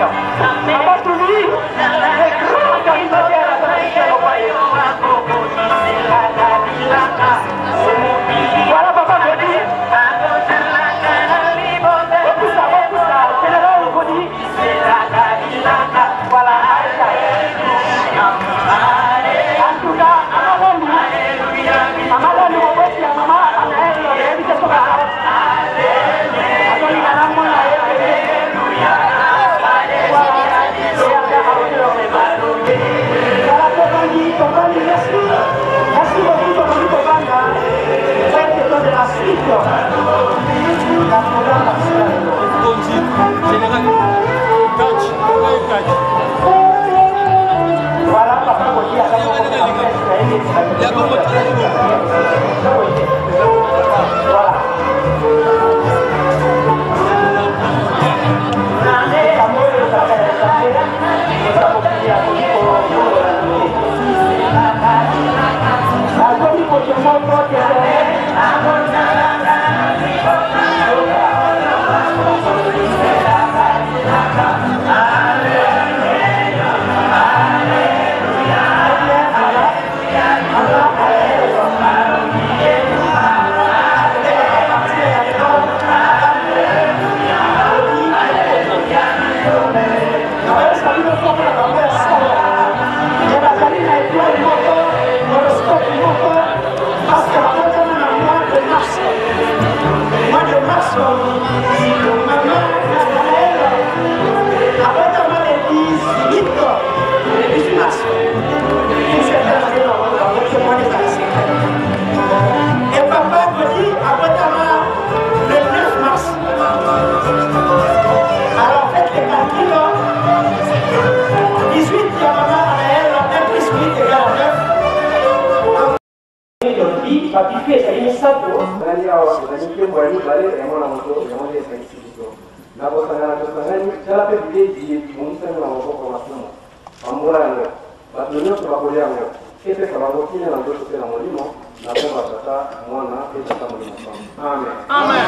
Maman Touli, le grand animateur Voilà papa Godi. Bokusa, bokusa, général Godi. Voilà, En tout cas, Mama Lelu, moboti ya mama Anaël, nayebi te soki azolinga na mwana ye. Voilà, tobandi, tobandi, merci. Merci beaucoup, tobandi, tobanda. Prête de la suite. La programme Général, catch, catch. Voilà, papa Godi, Voilà. Nakomi moto moko te. Bazali na étoile moko, horoscope moko, parce que bakotana na mois de mars. Mois de mars, mama Nathanaël abotama le 18, le 18 mars. Et papa Godi abotama le 9 mars. Alors faites les calculs. 18 ya mama Anaël, 1 plus 8 égale 9. Babiku ezali misato. Ezali awa, ezali nkembo ya mibale ya Mwana Moto, yango nde esangisi biso. Na kosangana tosangani, tala mpe bilei biye bibongisami na maboko ya masumu. Pambola yango, bato nyonso bakolia yango, epesa bango kimia na nzoto mpe na molimo, na nkombo ya Tata, Mwana mpe Tata Molimo Santu. Amen. Amen.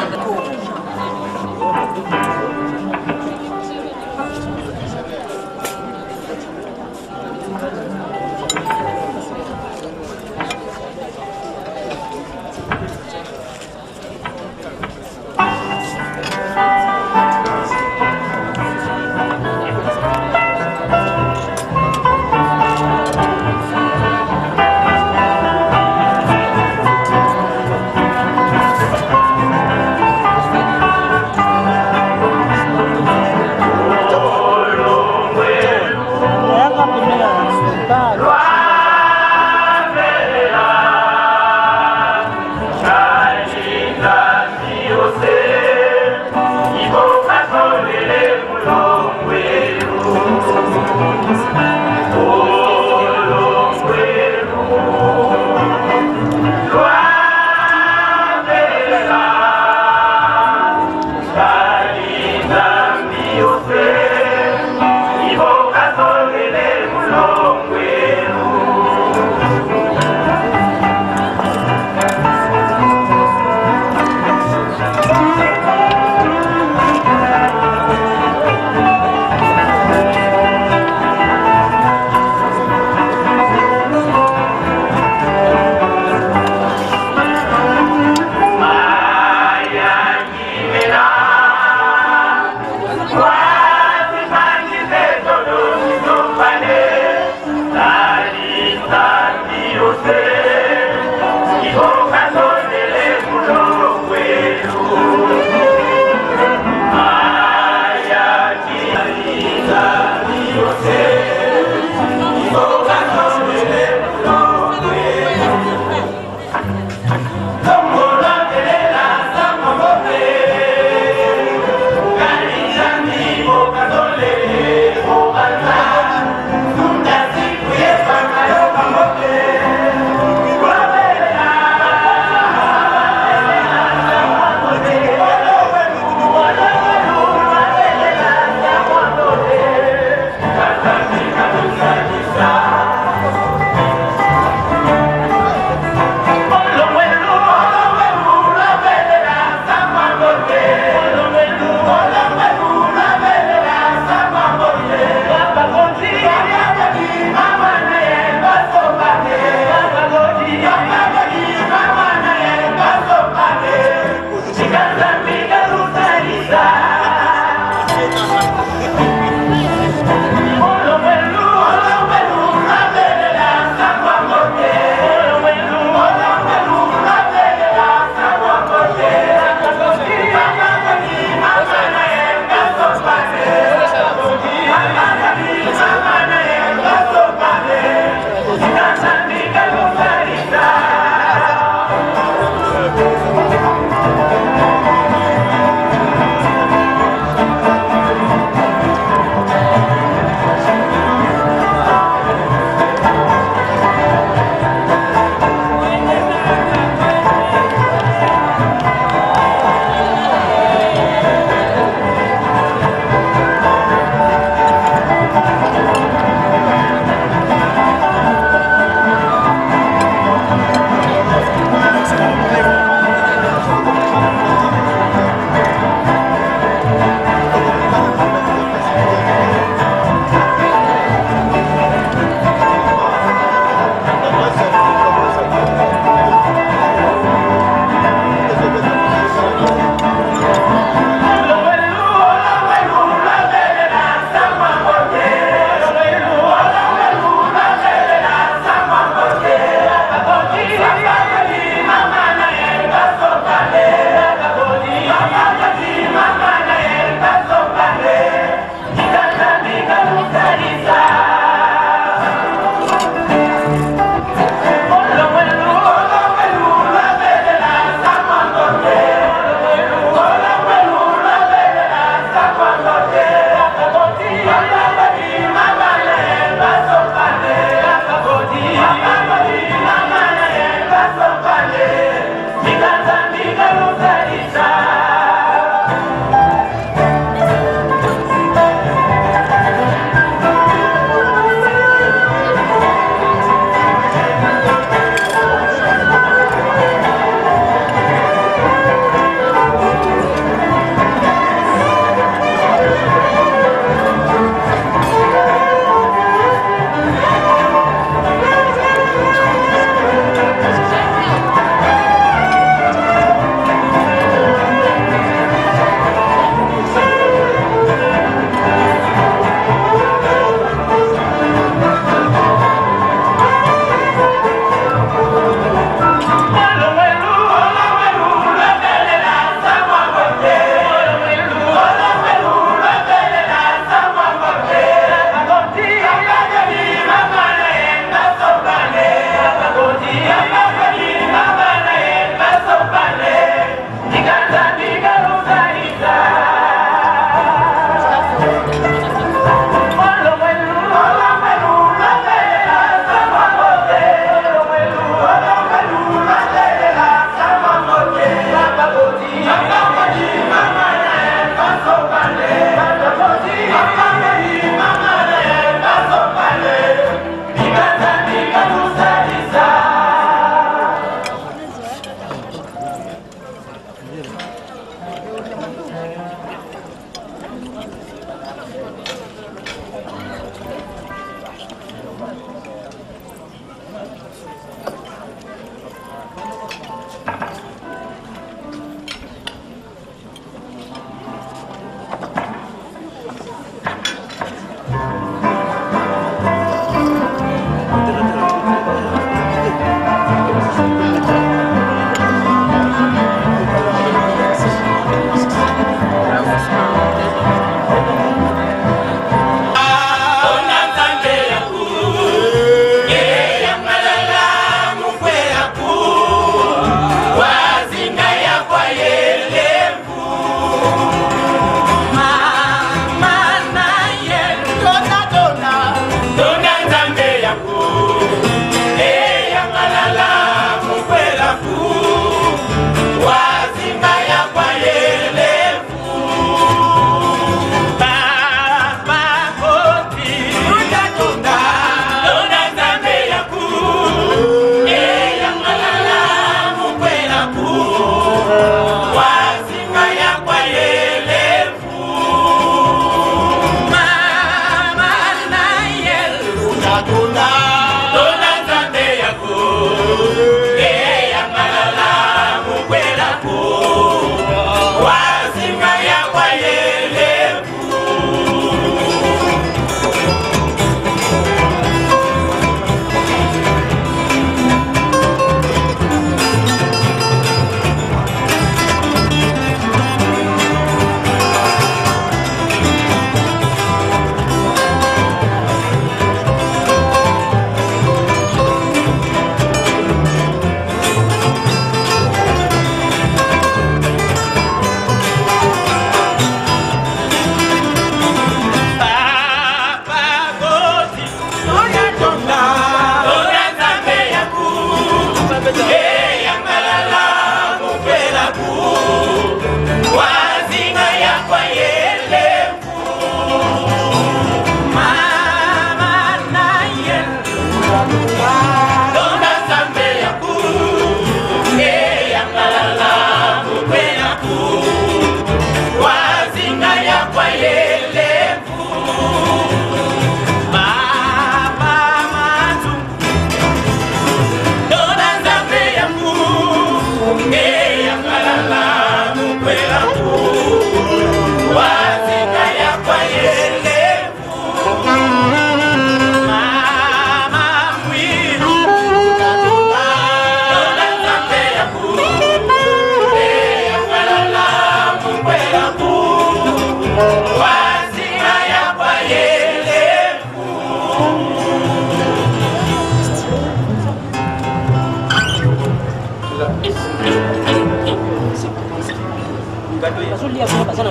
Bazolia kuna baza na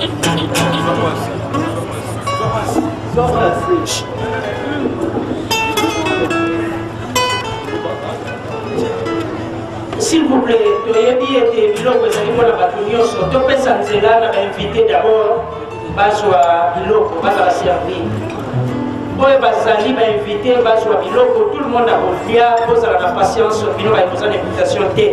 S'il vous plaît, toyebi ete biloko ezali mpo na bato nyonso. Topesa nzela na bainvité d'abord bazwa biloko, bazala servi. Oyo bazali bainvité bazwa biloko, tout le monde akolia, bozala na patience, bino baye boza na invitation te.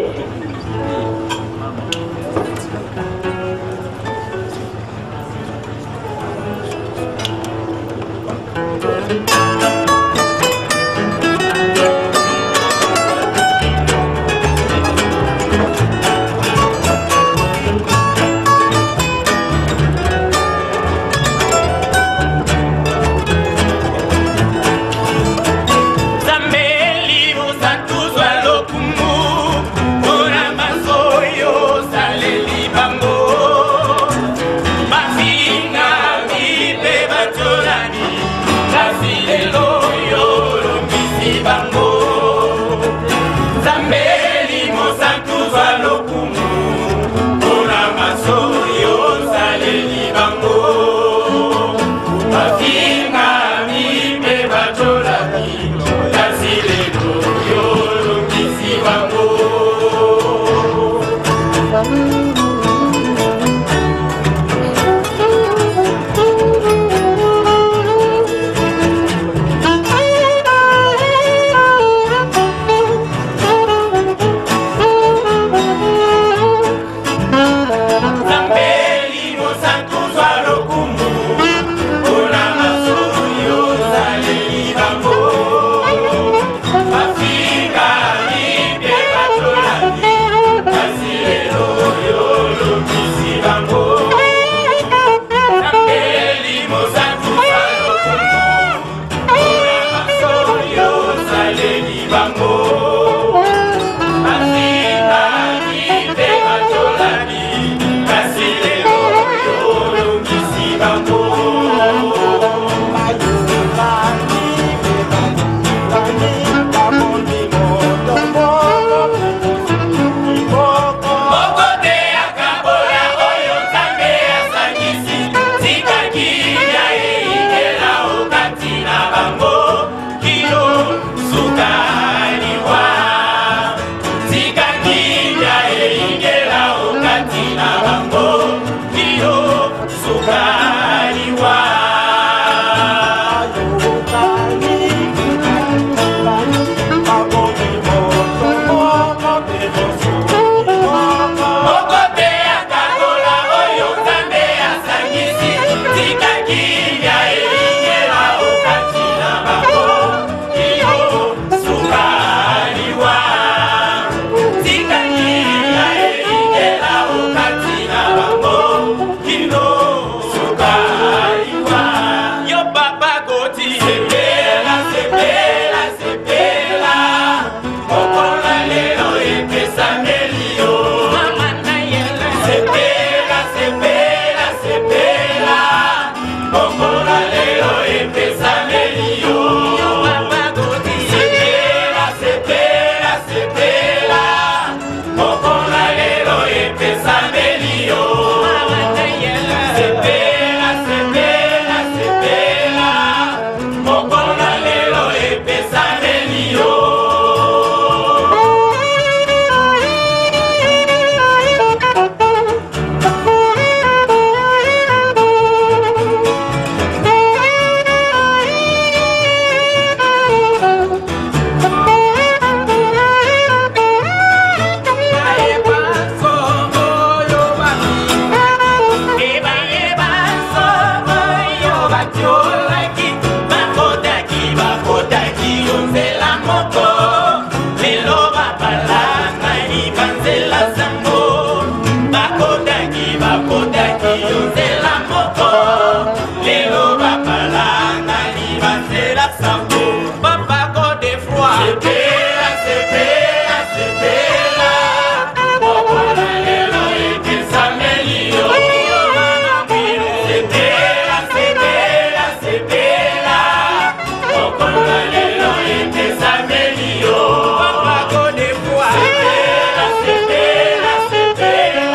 Sepela, sepela, sepela,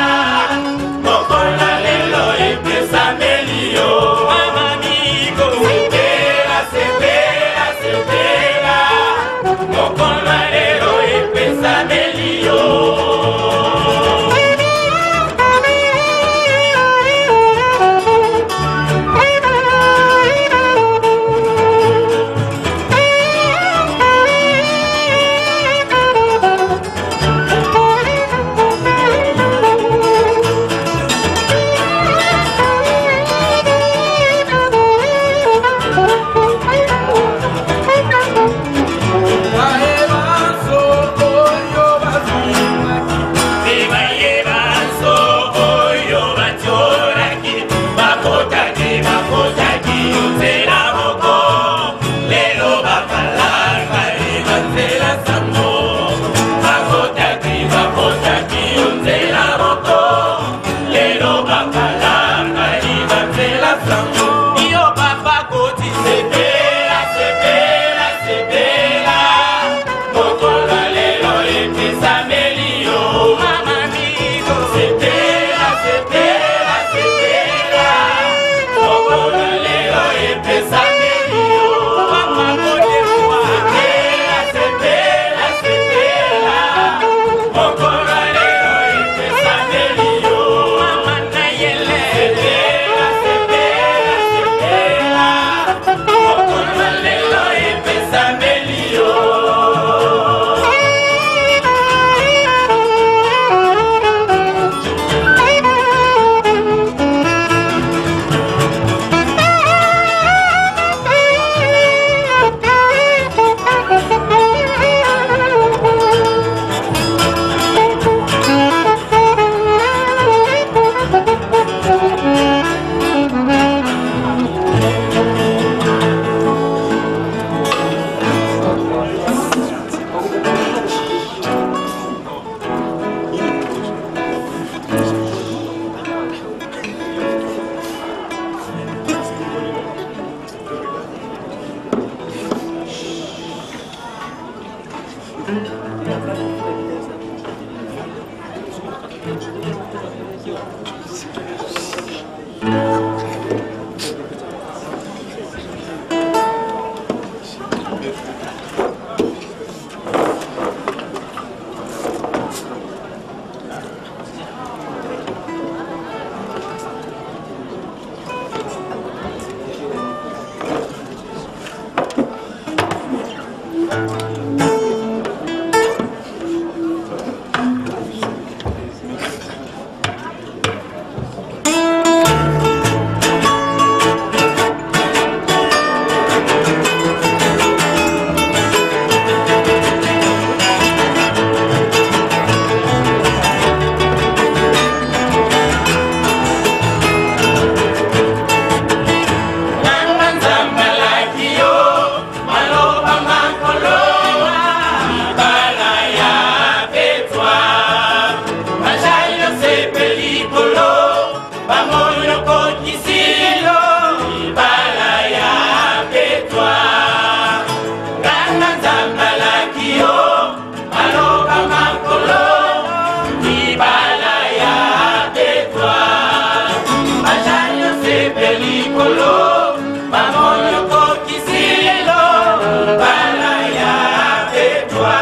mokolo na lelo. Yo papa koti sepela sepela sepela mokolo lelo epesameli yo mama migo sepela sepela sepela mokolo lelo epesameli yo mama kodemwa sepela sepela sepela mokolo lelo epesameli yo mama nayele sepela sepela sepela mokolo lelo epesameli yo. Nanga nzambalaki yo maloba makolo libala ya petwa majali osepeli kolo bamoni okokisi lelo libala ya petwa nganga nzambalaki yo maloba makolo libala ya petwa majali osepeli kolo bamoni okokisi lelo libala ya petwa.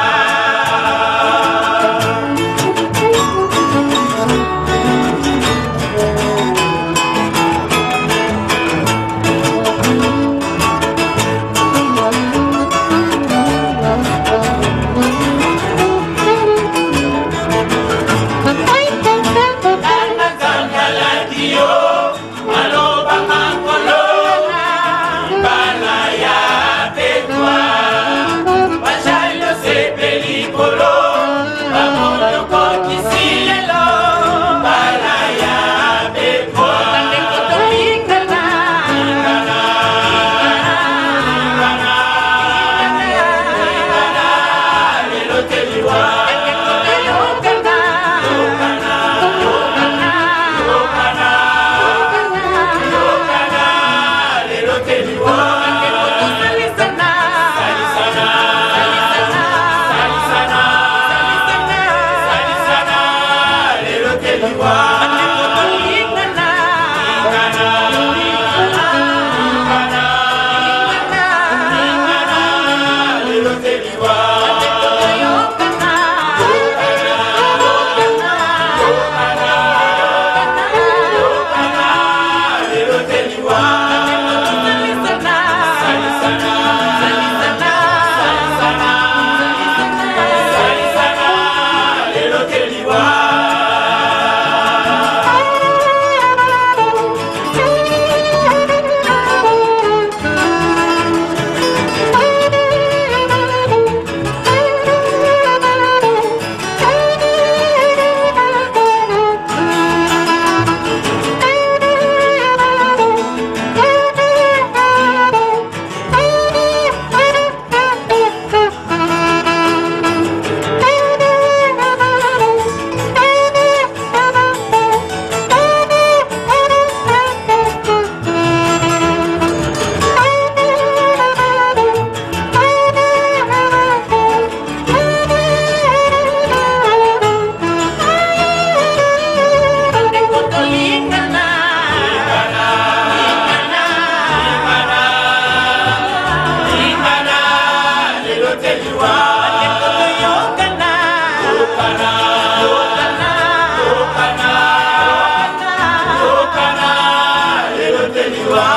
liwa.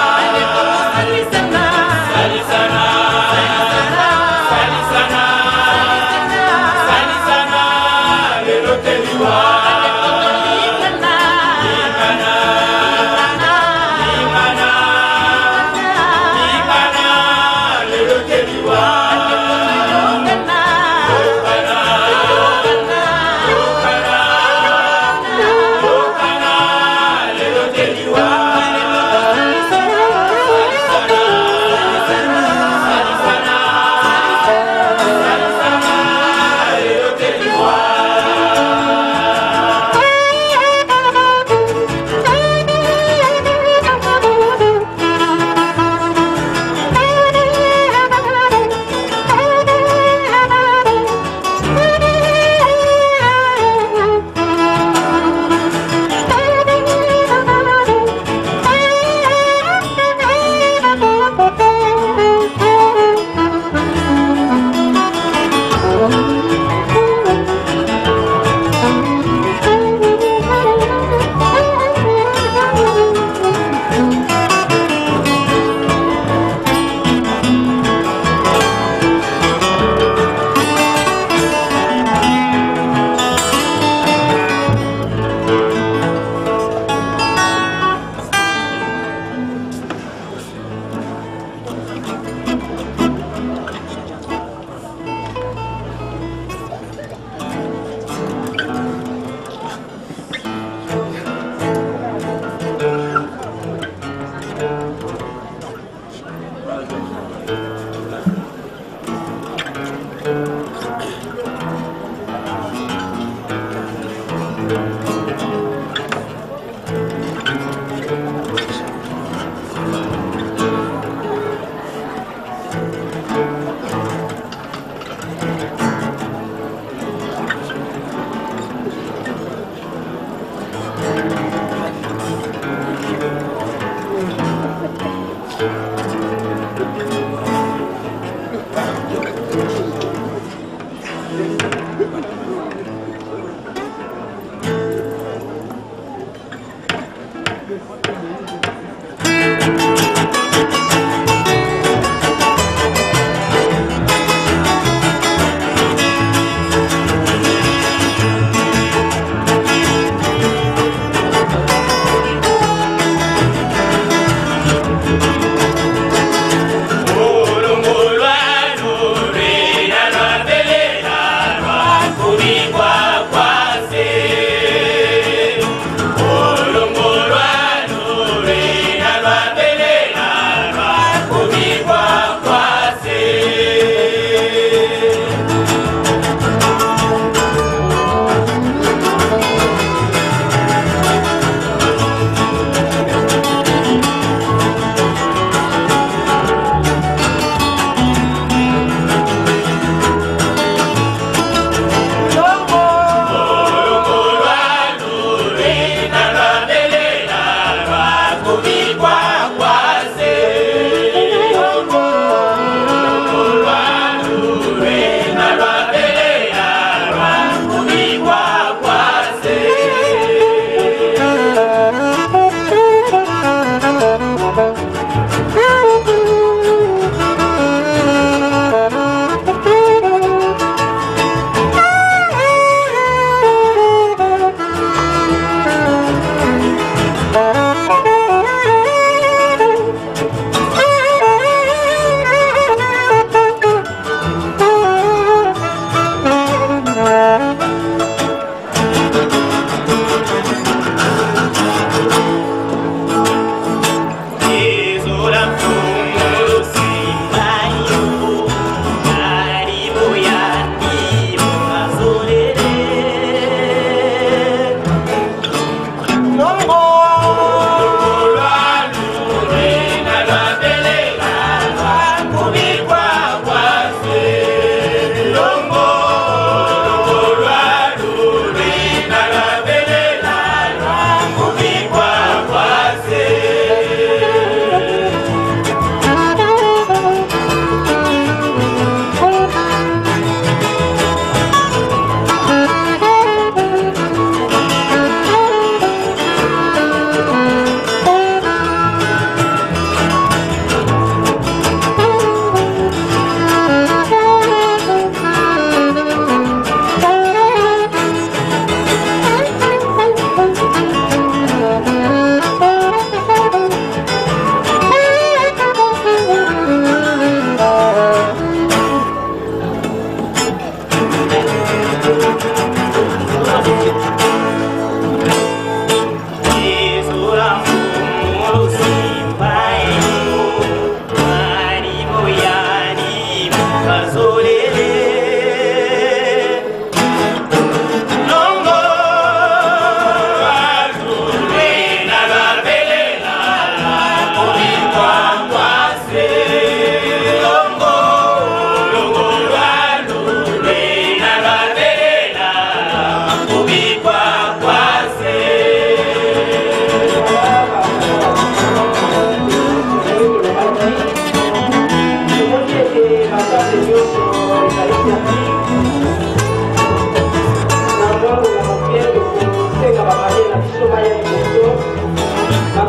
Salisana, salisana, salisana, salisana, lelo te liwa. Lingana, lingana, lingana, lelo te liwa. Yokana, yokana, yokana, lelo te liwa. Olongolwa lulwina lwabelela.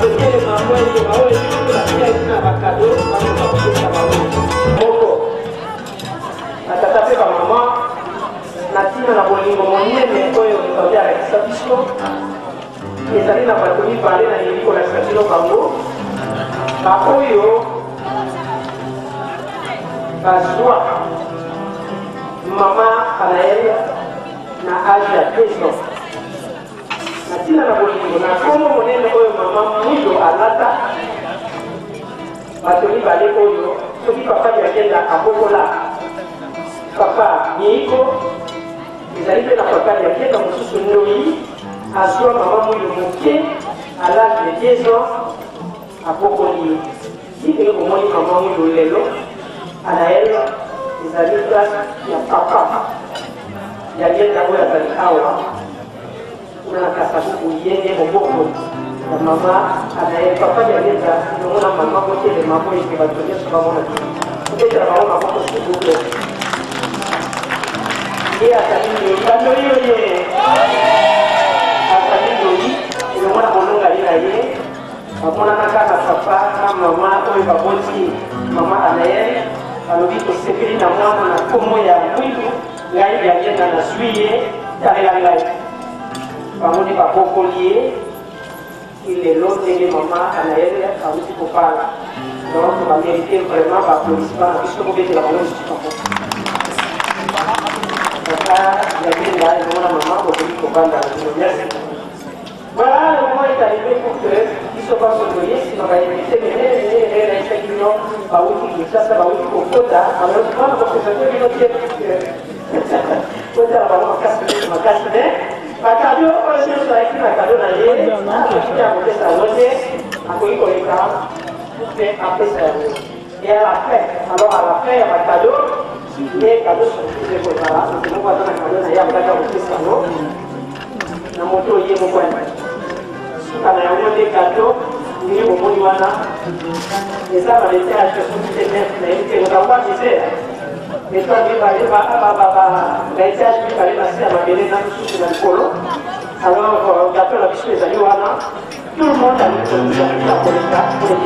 Bakotelema mpo ete baoyo nyonso batikali na bakado bakoka kopesa bango. Moko batata mpe bamama na ntina na bolingo monene oyo Nzambe alakisa biso. Ezali na bato mibale nalingi kolakisa bino bango, baoyo bazwa mama Anael na age ya 2 ans. Na ntina na bolingo na nkombo monene oyo mama Mwindo alata, bato mibale oyo, soki papa Diakenda abokola papa Miiko, ezali mpe na papa Diakenda mosusu Ndoi azwa mama Mwindo moke à l'âge de 2 ans, abokoli ye. Ti ndenge bomoni mama Mwindo lelo, Anael, ezali grâce ya papa Diakenda oyo azali awa kuna na Kasavubu. Ye nde moboko ya mama Anael. Papa Diakenda elongo na mama, botelema po ete bato nyonso bamona bino. Kobetela bango maboko, s'il vous plaît. Ye azali ndoi, bandoi oye, azali ndoi elongo na molongani na ye. Bamonana kaka papa na mama oyo baboti mama Anael, balobi tosepeli na mwana na nkombo ya Mwilu, ngai Diakenda nazwi ye, talela ngai. Bango nde babokoli ye ti lelo ndenge mama Anael awuti kobala. Donc bamerite vraiment baapplaudissement na biso, kobetela bango lisusu maboko. Papa Diakenda elongo na mama, bokoki kovanda na bino. Merci. Voilà, le moment est arrivé pour que biso banso toye nsima bainvité minene minene ndenge nayebisaki bino bawuti Kinshasa, bawuti kokota. Malheureusement nakopresente bino te, kotala bango makasi makasi, mais bakado oyo nyonso ayaki na kado na ye, akoki akopesa yango te, akoki koleka mpe apesa yango. Et à la fin, alors à la fin ya bakado nde kado surprise ekozala. Moto moko aza na kado na ye, akokaki akopesa yango na moto ye moko alingi. Suka na yango nde kado ndenge bomoni wana, eza baletage soki te nef, nayebi te ozakuwa mise etoile mibale, baetage mibale na se ya mabele na mosusu na likolo. Alors gato na biso ezali wana, tout le monde alingi koleka po ete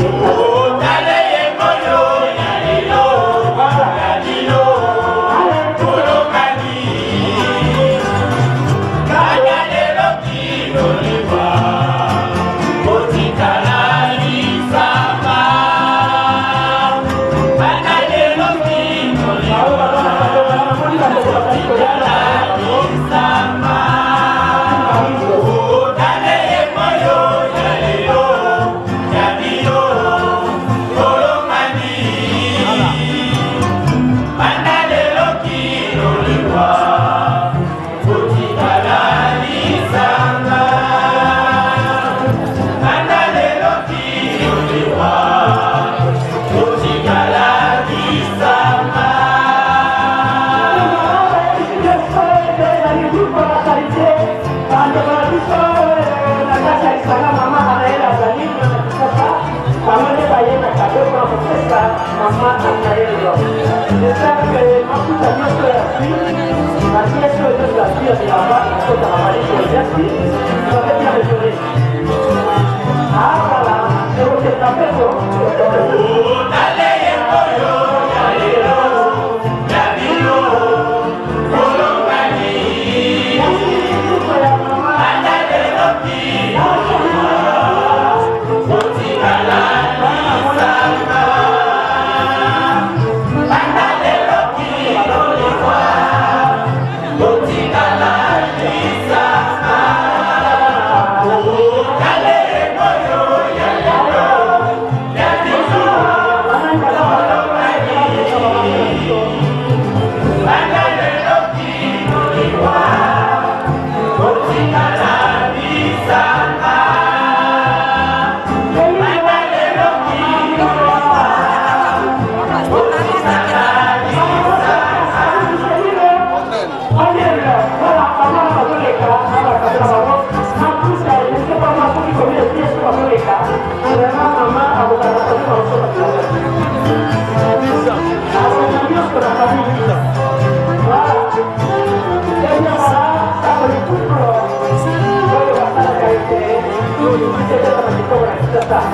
mama Anael. J'espère que mafuta nyonso ya zwi, bapièce oyo nyonso ya zwi ya bilamba ekotaka valise. Merci, vous avez bien raisonné. Ah voilà, ekokenda mpeso. Alléluia.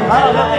Oh,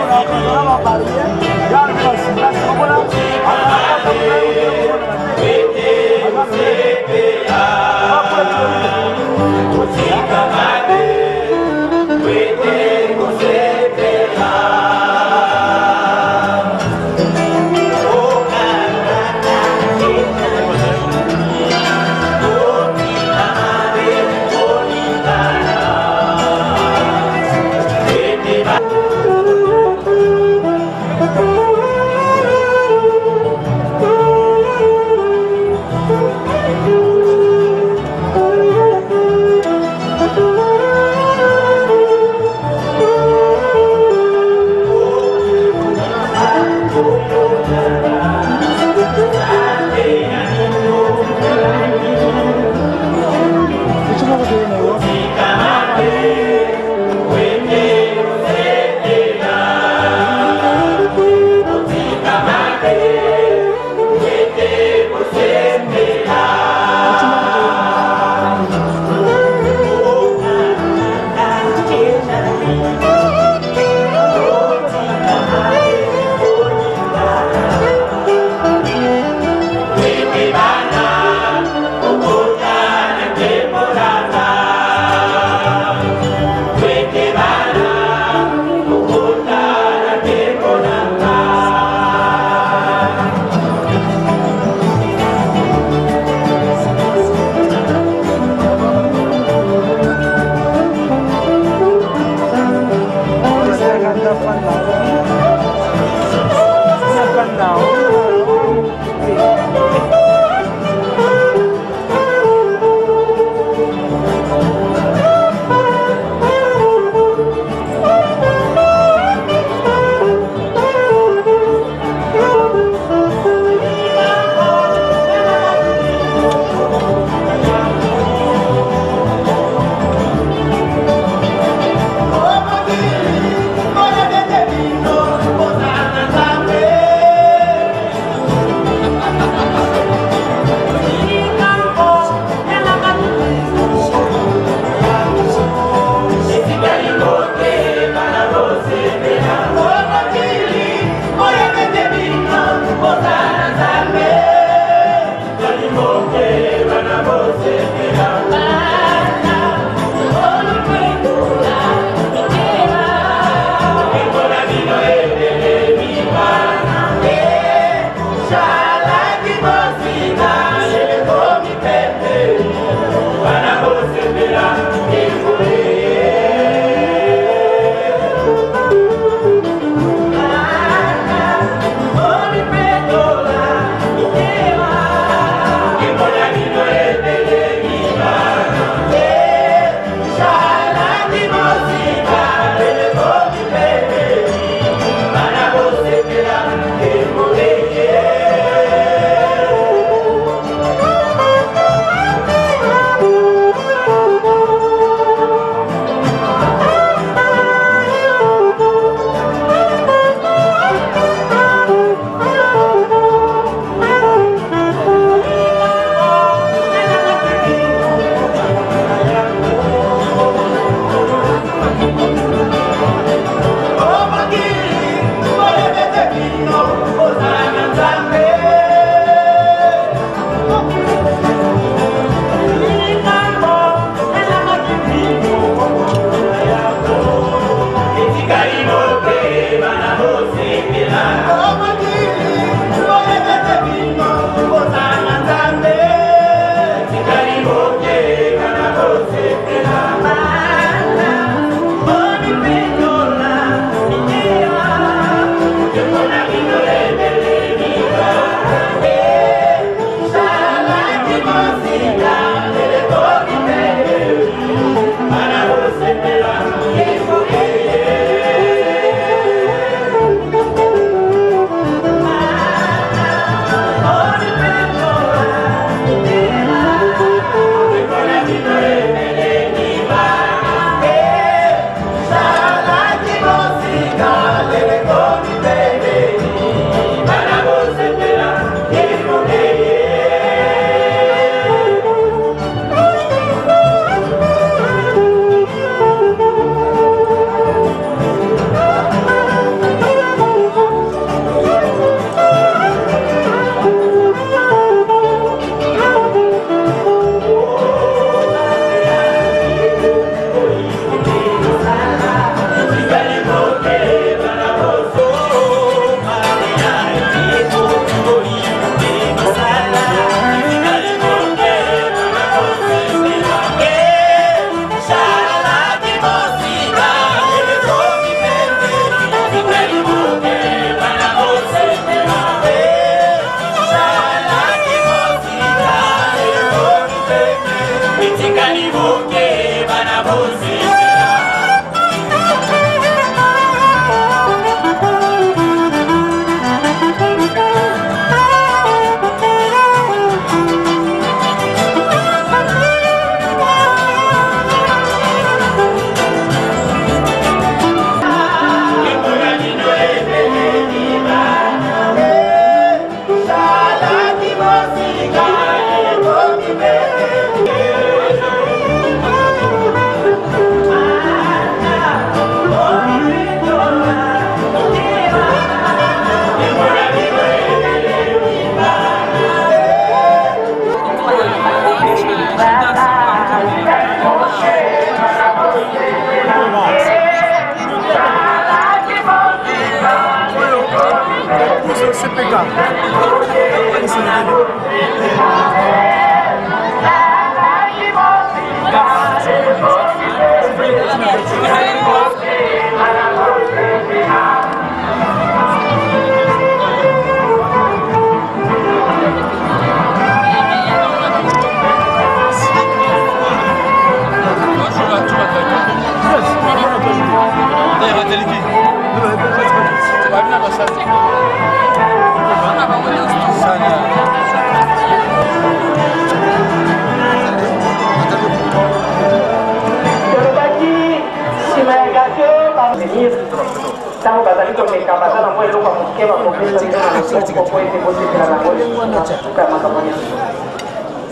Ntango bazali komeka, baza na mwa eloko ya moke bakopesa bino na loboko mpo ete bosepela na yango. Na suka ya makambo nyonso,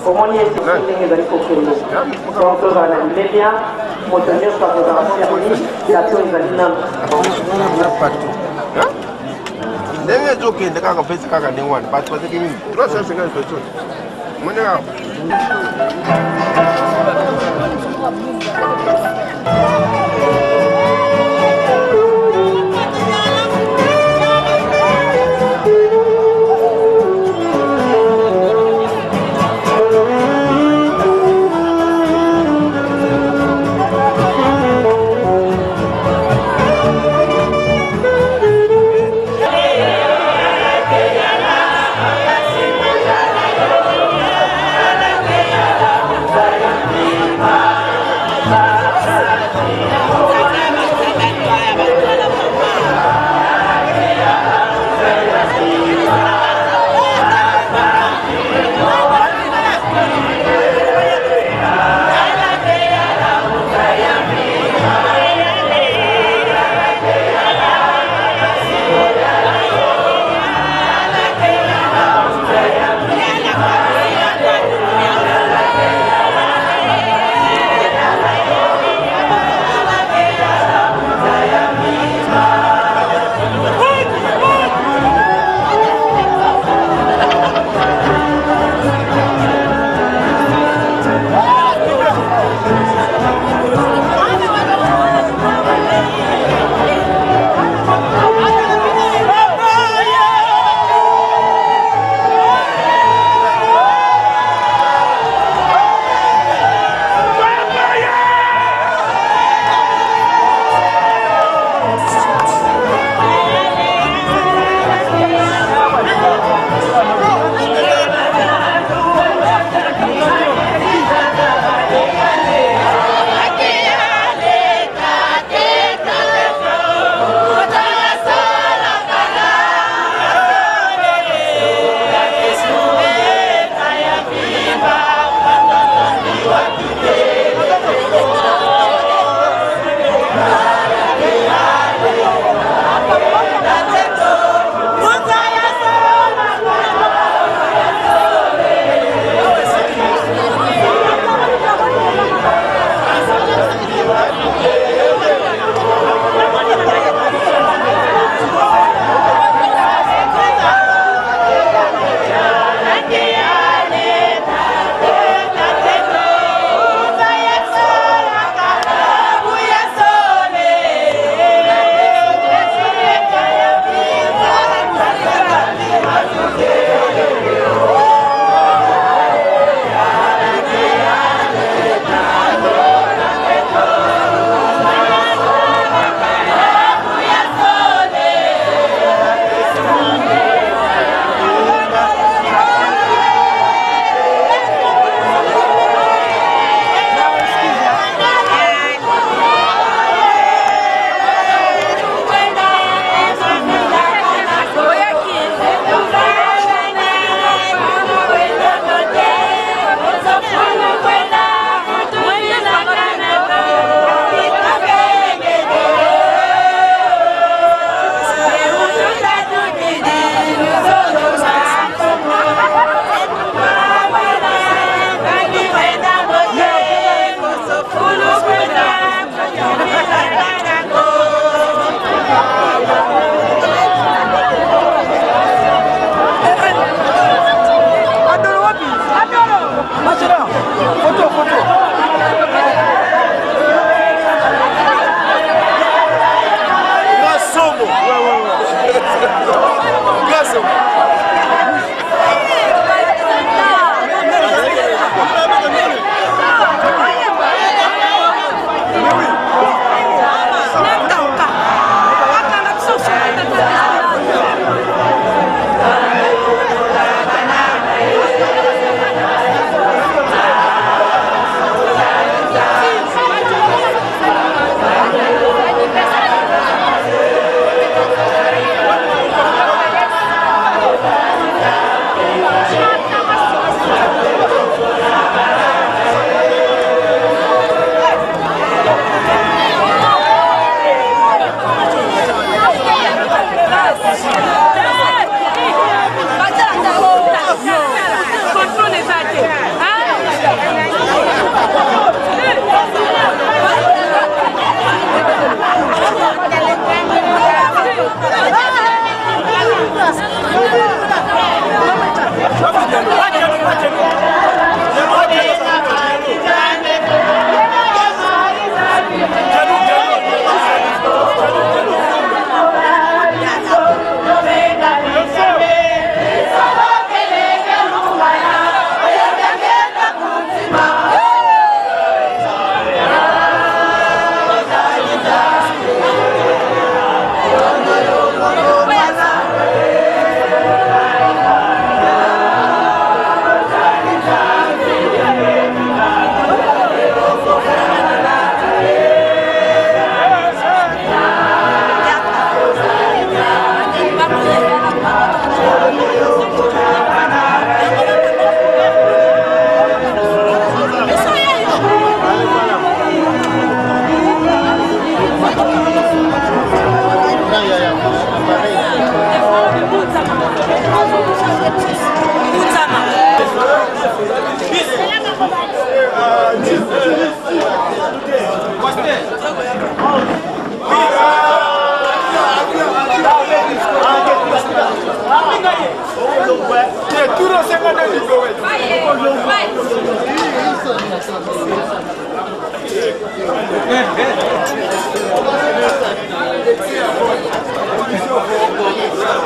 omoni ete ndenge ezali kokende, donc tozala na limemia. Moto nyonso akozala servi. Gato ezali nano. Ndenge ezokende kaka, pesa kaka ndenge wana. Bato bazaki mingi, 350 personnes. Mone kaka.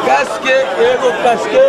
Casque, ego casque,